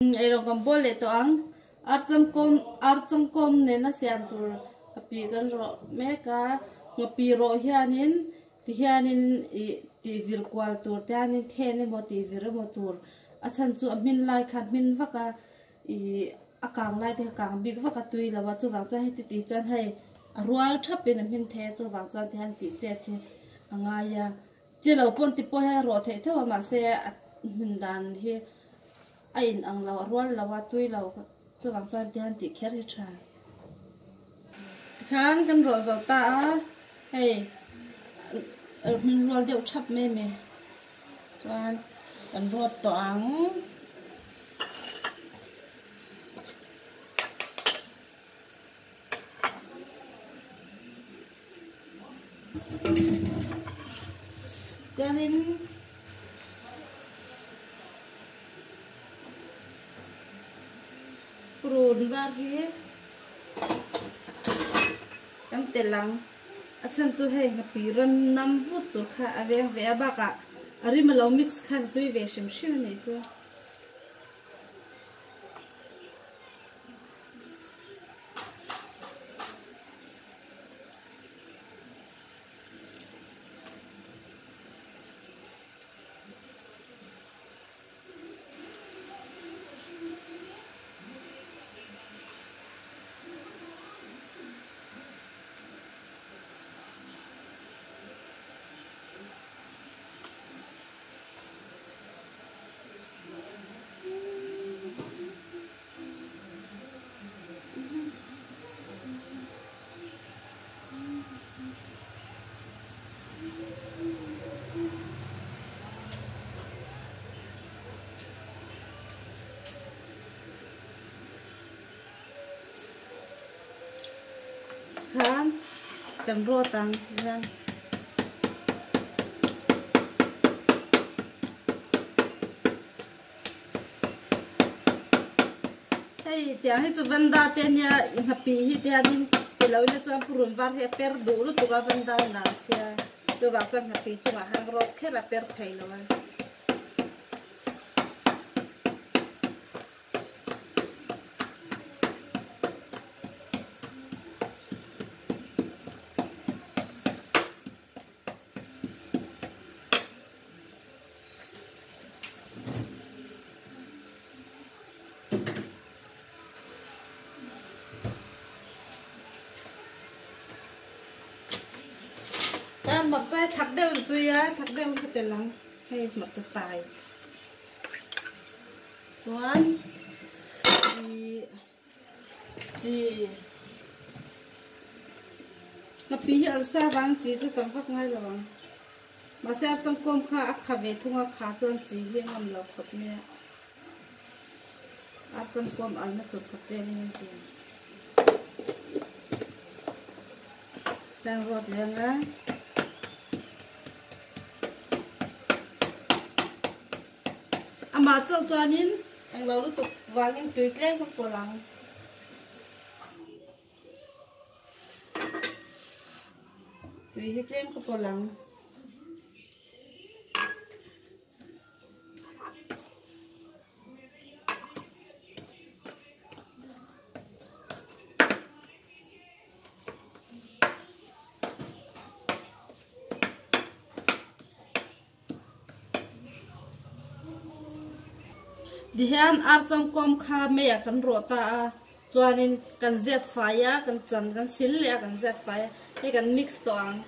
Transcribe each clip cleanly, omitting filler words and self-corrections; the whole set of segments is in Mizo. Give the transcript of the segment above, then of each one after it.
Eirawng kan bawl leh tawh ang. Archangkawm archangkawm nena siam tur ngapi kan rawh mek a. Ngapi rawh hianin tihianin ih tih vir kual tur te hianin then emaw tih vir emaw tur a chhan chu a hmin lai kha hmin vak a ih a kang lai te kha kang bik vak a tui lo a chuvang chuan heti tih chuan hei a rual thapin a hmin thei a chuvang chuan tihian tih chet hi a ngai a. Che lo pawn ti pawh hian a rawh theih theuh a mahse a hmin dan hi A in ang lo, a rual lo a, tui lo chuvang chuan ti han tih kher hi tha. Tikhan kan rawh zo ta a, hei hmin rual deuh thap mai mai chuan kan rawt tawh ang. Chuanin purun var hi kan telh ang a chhan chu hei nghapih ram nam vut tur kha a veng ve a bakah a rim a lo mix khan a tui ve hrim hrim a nih chu. Khan kan rawt ang hian. Hei tiang hi chu vanda te ania nghapih hi tihianin ti lo ila chuan purun var hi a per duh lutuk a vanda nar sia chuvang chuan nghapih chungah khan rawt kher a per thei lo a. Tan hmarcha hi thak deuh in tui a, thak deuh in ka tel ang hei hmarcha tai chuan ih chi Ngapi hi alsa vang chi chu tam vak ngai lo ang. Mahse a changkawm kha a kha ve thung a, kha chuan chi hi a ngam lo khawp mai a. Ar changkawm alna tur khawp velin an ti ang. Tlang rawt leh anga. Amah chauh chuanin englo lutuk vangin tui tlem ka pawlh ang. Tui hi tlem ka pawlh ang. Tihian archangkawm kha meiah kan rawh ta a, chuanin kan zep fai a, kan chan kan sil leh a kan zep fai a, hei kan mix tawh ang.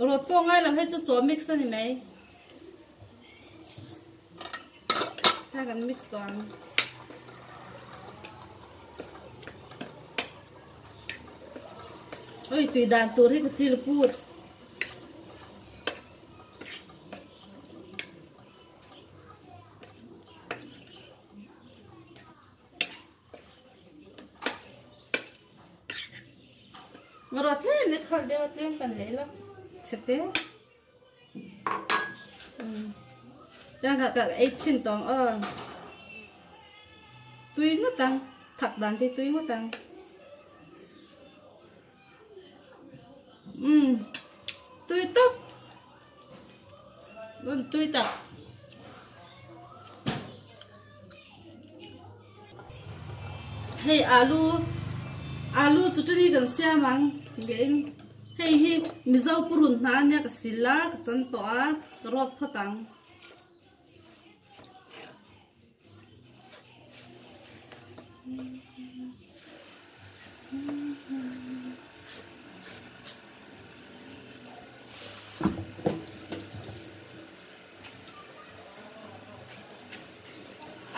Rawt pawh ngai lo hei chu chaw mix a ni mai. Hei kan mix tawh ang. Oi tui dan tur hi ka chil put. Ngawrh tlem ni khal deuh a tlem kan leh la chhe te. Chuan ka ka ei chhin tawh ang aw. Tui ngawt ang thak dan te tui ngawt ang. Umm tui tawp. Rawn tui tak. Hei alu alu chu tani kan siam ang gein hei hi mizo purun hna ania ka sil a ka chan tawh a ka rawt phawt ang.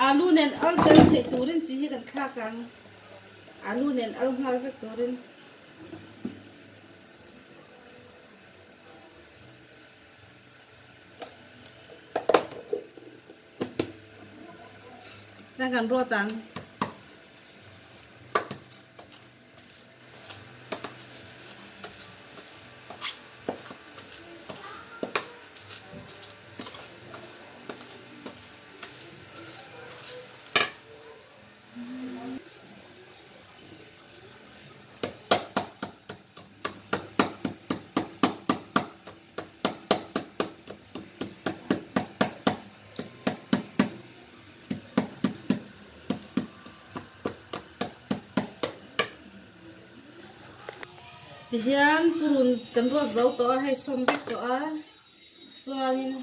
Alu nen al tel theih turin chi hi kan thlak ang. Alu nen al nghal vek turin. Đang kan ruat ang. Tihian purun kan ruat zo tawh a hei sawm vek tawh a chuanin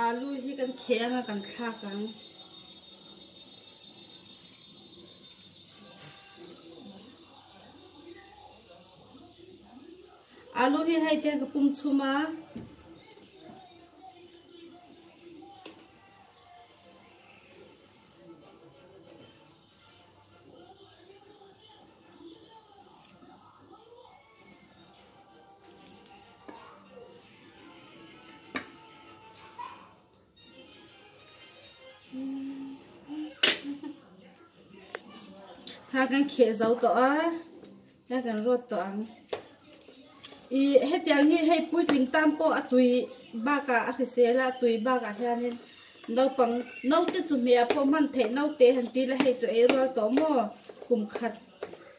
alu hi kan kheh anga kan thlak ang. Alu hi hei te ka pum chhum a. Tha kan kheh zo tawh a tha kan rawt tawh ang ih hetiang hi hei puitling tan pawh a tui bakah a hrisel a tui bakah hianin naupang naute chu hmeh ah pawh hman theih naute han ti ila hei chu ei rual tawh maw kum khat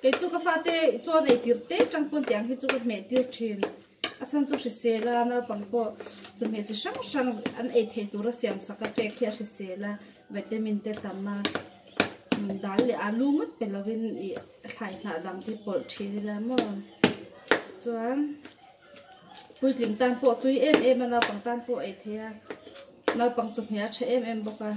kei chu ka fate chaw nei tir te tang pawn tiang hi chu ka hmeh tir thin. A chhan chu hrisel a, naupang pawh chawhmeh chi hrang hrang an ei theih tura siam sak a pek hi a hrisel a, vitamin te tam a, dal leh alu ngawt pe lovin ih thlai hnah dang te pawlh thin ila maw. Chuan puitling tan pawh tui em em a, naupang tan pawh ei thei a, naupang chawhmeh a tha em em bawk a.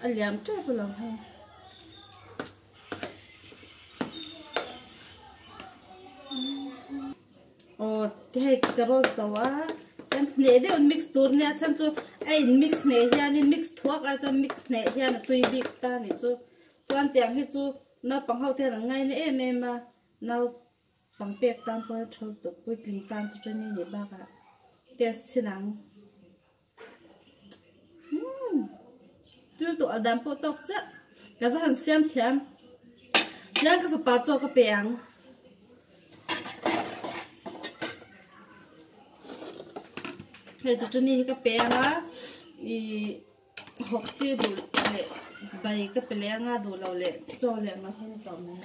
A liam tep alawm hei. Aw hei ka rawt zo a chuan hneh deuh in mix tur nia chhan chu a in mix hneh hianin mix thuak ai chuan mix hneh hian a tui bik ta a nih chu chuan tiang hi chu naupang ho te hian an ngaina em em a naupang pek tan pawh a tha lutuk puitling tan chu training nih bakah test chhin ang. Thil tawh dan pawh tawk chiah ka va han siam thiam tiang ka fapa chaw ka pe ang hei chu chutney hi ka pe ang a ih hawk chi duh leh bai ka pe leh anga duh loh leh chaw leh ang hi a ni tawh mai.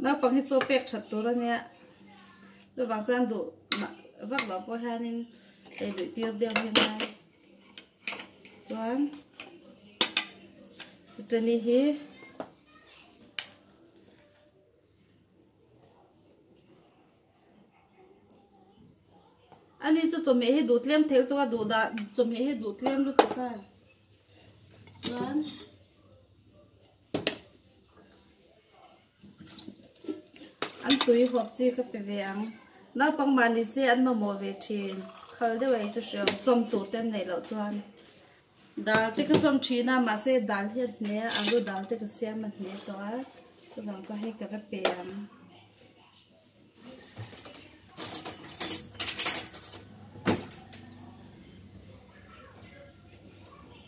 Naupang hi chaw pek that tur a nia chuvang chuan duh vak loh pawh hianin ei luih tir deuh hi a ngai chuan chutani hi. Ani chu chawhmeh hi duh tlem thei lutuk a duh dah chawhmeh hi duh tlem lutuk a chuan an tui hawp chi ka pe ve ang naupang mah ni se an mamawh ve thin khal deuh ei chu hre awm chawm tur te an neih loh chuan dal te ka chawm thin a mahse dal hi a hne a alu dal te ka siam a hne tawh a chuvang chuan hei ka va pe ang.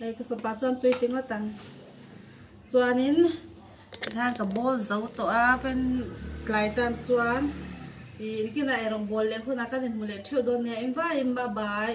Hei ka fapa chuan tui ti ngawt ang chuanin tikhan ka bawl zo tawh a pen tlai tan chuan ih nikinah eirawng bawl leh hunah kan inhmu leh theuh dawn nia in vaiin bye bye.